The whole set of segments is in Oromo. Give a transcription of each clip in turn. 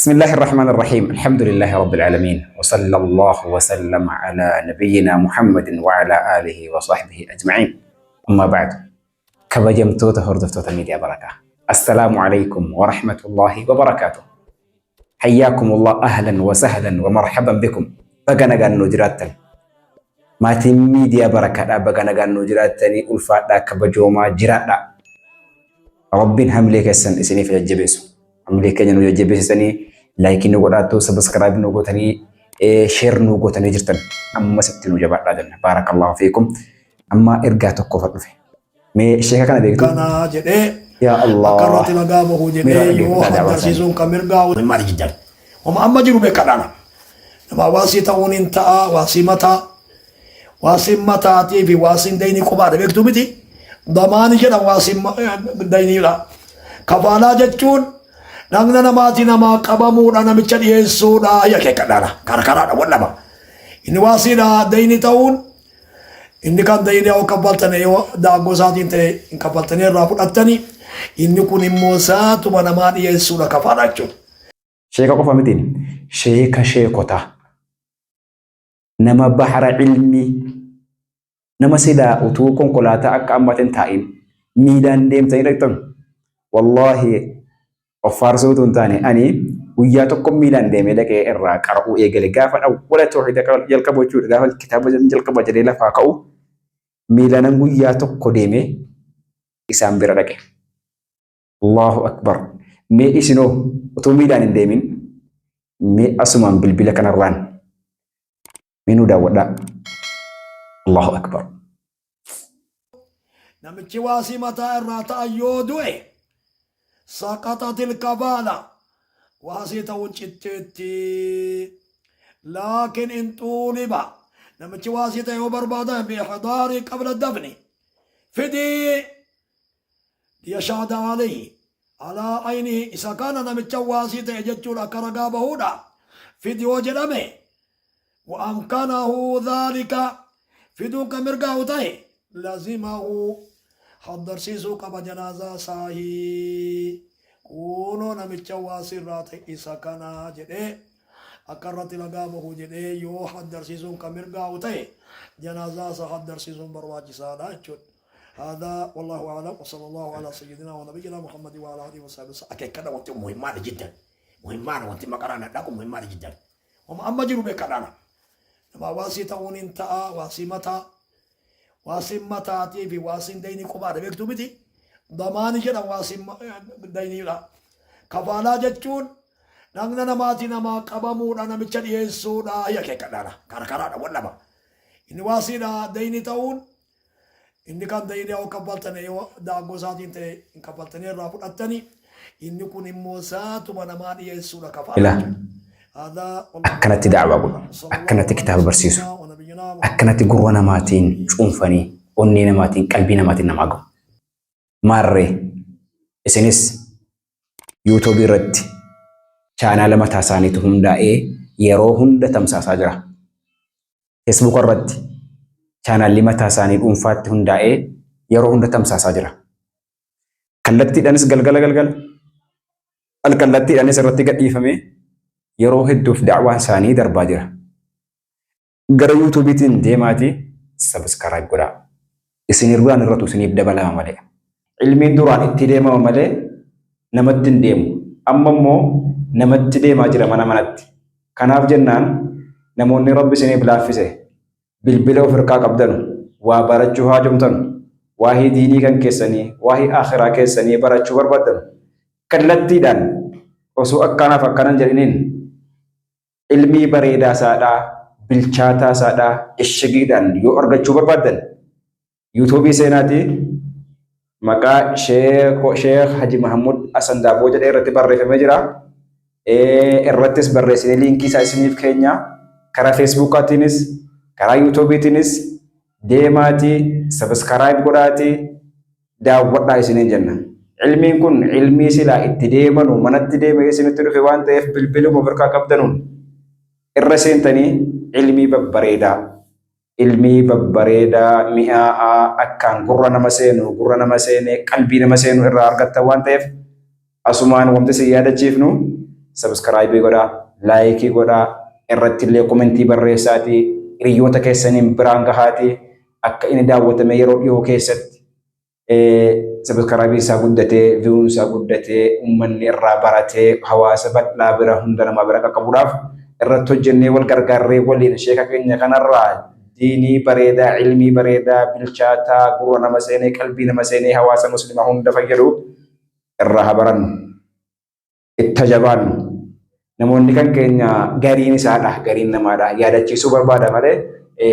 بسم الله الرحمن الرحيم، الحمد لله رب العالمين، وصلى الله وسلم على نبينا محمد وعلى آله وصحبه أجمعين. أما بعد، kabajamtoota hordoftoota miidiyaa Barakaa، السلام عليكم ورحمة الله وبركاته. حياكم الله، أهلا وسهلا ومرحبا بكم. Baga nagaan nuu jiraattan. Maatiin miidiyaa Barakaadhaa, baga nagaan nuu jiraattanii. Ulfaadhaa, kabajoomaa, jiraadhaa. Rabbiin hamilee keessan isiniif jajjabeessu. Hamilee keenya nu jajjabeessanii, like nu godhaattu, subscribe nu gootanii, share nu gootanii jirtan. Ammas itti nu jabaadhaa jenna. بارك الله فيكم. Amma ergaa tokkoof dhufe. Mee sheeka kana beektu? Kana jedhee Yaa Allah. akka irratti nagaa bahu Mira jedhee yoo dhaggeeffadhaa daawwatan. agarsiisuun kan mirgaa maali jiddan homa amma jiru beekadhaana nama waasii ta'uun hin ta'a. Waasii mataa, waasiin mataatii fi waasiin daynii qofaadha, beektuu miti? Damaani jedhan waasiin dayniidha. Kafaalaa jechuun dhagna namaati namaa qabamuudha, namicha dhiyeessuudha. Yakeekadhaana kara karaadha wal lama. Inni waasiidha dayni ta'uun, inni kan dayni yoo kaffaltane, yoo daangoo isaatiin ta'e hin kaffaltanii irraa fudhattanii, inni kun immoo saatuma namaa dhiyeessuudha, kafaadha jechuudha. Sheeka qofa mitiin, sheeka sheekotaa. Nama bahara ilmii, nama silaa utuu konkolaataa akka ammaatiin taa'in miilaan deemtanii dhaqxan. Wallaahi, of faarsuu utuu hin taane, ani guyyaa tokko miilaan deemee dhaqee irraa qara'uu eegale. Gaafa awwala toohida jalqabu jechuudha. Gaafa kitaaba jalqaba jedhee lafaa ka'u, miilaanan guyyaa tokko deemee isaan bira dhaqe. الله أكبر. Mee isinoo utuu miilaan hin deemin, mee asumaan bilbila kanarraan mee nuu daawwadhaa. الله أكبر. Namichi waasii mataa irraa ta'an yoo du'e, سقطت الكفالة, waasii ta'uun citteetti. لكن إن طولب, namichi waasii ta'e yoo barbaadame, بإحضار قبل الدفن, fidii, ليشهد عليه على عينه, isa kana namicha waasii ta'e jechuudha, akka ragaa bahuudha fidi yoo jedhame, وأمكنه ذلك, fiduun kan mirgaa'u ta'e, لزمه, haddarsiisuu qaba janaazaa saahii. Kunoo namicha waasii irraa ta'e isa kana jedhee akka irratti ragaa bahu jedhee yoo haddarsiisuun kan mirgaa'u ta'e, janaazaa isa haddarsiisuun barbaachisaadha jechuudha. هذا والله اعلم، وصلى الله على سيدنا ونبينا محمد وعلى اله وصحبه وسلم. اكيد وانت مهمة جدا، مهمة وانت مقرانا لكم مهمة جدا. وما اما جرو بكرانا nama waasii ta'uun hin ta'a. Waasii mataa, waasiin mataatii fi waasiin daynii qofaadha, beektuu miti? Damaani jedhan waasiin dayniidha. Kafaalaa jechuun dhagna namaati namaa qabamuudha, namicha dhiyeessuudha. Yakeekadhaana kara karaadha wal lama. Inni waasiidha dayni ta'uun, inni kan dayni yoo kaffaltane, yoo daangoo isaatiin ta'e hin kaffaltanii irraa fudhattanii, inni kun immoo saatuma namaa dhiyeessuudha, kafaalaa Ilaa. jechuudha. هذا والله Akkanatti da'waa godhu. Akkanatti kitaaba barsiisu. Akkanatti gurra namaatiin cuunfanii, onnee namaatiin, qalbii namaatiin namaa gahu. Maarree isinis yuutuubii irratti chaanaala mataa isaaniitu hundaa'ee yeroo hunda tamsaasaa jira. Feesbuuka irratti chaanaalli mataa isaanii dhuunfaatti hundaa'ee yeroo hunda tamsaasaa jira. Kallattiidhaanis galgala galgala alkallattiidhaanis irratti gadhiifamee yeroo hedduuf da'waan isaanii darbaa jira. Gara yuutuubiitiin deemaatii subscribe godhaa. Isin irraan irratu isiniif dabalama malee. Ilmiin duraan itti deemama malee namatti hin deemu. Amma immoo namatti deemaa jira mana manatti. Kanaaf jennaan, namoonni Rabbi isiniif laaffise, bilbila of hirkaa qabdanu, waa barachuu haajomtanu, waahii diinii kan keessanii, waahii akhiraa keessanii barachuu barbaaddanu, kallattiidhaan osoo akkanaaf akkanan jedhiniin ilmii bareedaa isaadhaa, bilchaataa isaadhaa ishigiidhaan yoo argachuu barbaaddan, yuutuubii seenaatii maqaa Sheekh Haji Mahamud Asan Daaboo jedhee irratti barreeffamee jira. Irrattis barreessinee liinkii isaa isiniif keenya. Karaa feesbuukaatiinis karaa yuutuubiitiinis deemaatii subscribe godhaatii daawwadhaa isiniin jenna. Ilmiin kun ilmii silaa itti deemanu manatti deemee isinitti dhufe waan ta'eef, bilbiluma of harkaa qabdanuun irra seentanii ilmii babbareedaa, ilmii babbareedaa mi'aa'aa akkaan gurra nama seenu, gurra nama seenee qalbii nama seenu irraa argattan waan ta'eef, asumaan wanti isin yaadachiifnu Sabskraayibii godhaa, laayikii godhaa, irratti illee komentii barreessaatii hiriyoota keessaniin biraan gahaatii akka inni daawwatamee yeroo dhiyoo keessatti Sabiskiraabii isaa guddatee, viyuun isaa guddatee, uummanni irraa baratee hawaasa bal'aa bira hunda namaa bira qaqqabuudhaaf irratti hojjennee wal gargaarree waliin sheeka keenya kanarraa diinii bareedaa, ilmii bareedaa, bilchaataa, gurra nama seenee, qalbii nama seenee hawaasa muslimaa hunda fayyadu irraa haa barannu. Itti haa jabaannu. Namoonni kan keenya gariin isaadha, gariin namaadha. Yaadachiisuu barbaada malee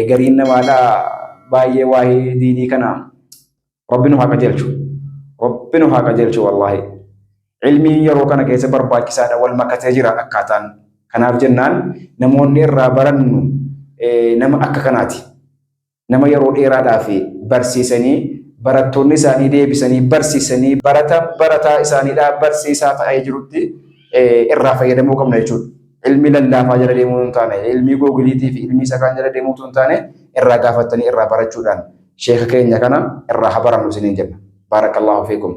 gariin namaadha baay'ee waa'ee diinii kana Rabbi nu haa qajeelchu. Rabbi nu haa qajeelchu wallaahi. Ilmiin yeroo kana keessa barbaachisaadha wal makatee jira akkaataan. Kanaaf jennaan namoonni irraa barannu nama akka kanaati. Nama yeroo dheeraadhaaf barsiisanii barattoonni isaanii deebisanii barsiisanii barata barataa isaaniidhaa barsiisaa ta'ee jirutti irraa fayyadamuu qabna jechuudha. Ilmi lallaafaa jala deemuu hin taane, ilmii googiliitii fi ilmii isa kaan jala deemuutu hin taane irraa gaafattanii irraa barachuudhaan sheeka keenya kana irraa haa barannu isiniin jenna. Baarakallahu fiikum.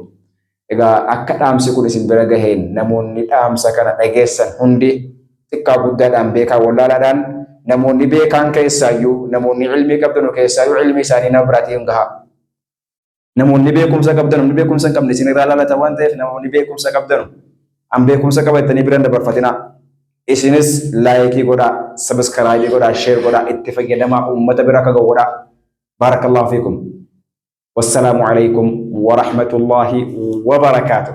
Egaa akka dhaamsi kun isin bira gaheen namoonni dhaamsa kana dhageessan hundi xiqqaa guddaadhaan beekaa wallaalaadhaan namoonni beekaan keessaayyuu namoonni ilmii qabdanu keessaayyuu ilmii isaanii nama biraatiin gahaa. Namoonni beekumsa qabdanu namni beekumsa hin qabne isin irraa laalata waan ta'eef namoonni beekumsa qabdanu an beekumsa qaba jettanii bira hin dabarfatinaa. Isinis laayikii godhaa, sabiskiraayibii godhaa, sheer godhaa, itti fayyadamaa uummata bira akka gahu godhaa. Baarakallahu fiikum. Wassalaamu alaikum warahmatullaahi wabarakaatuh.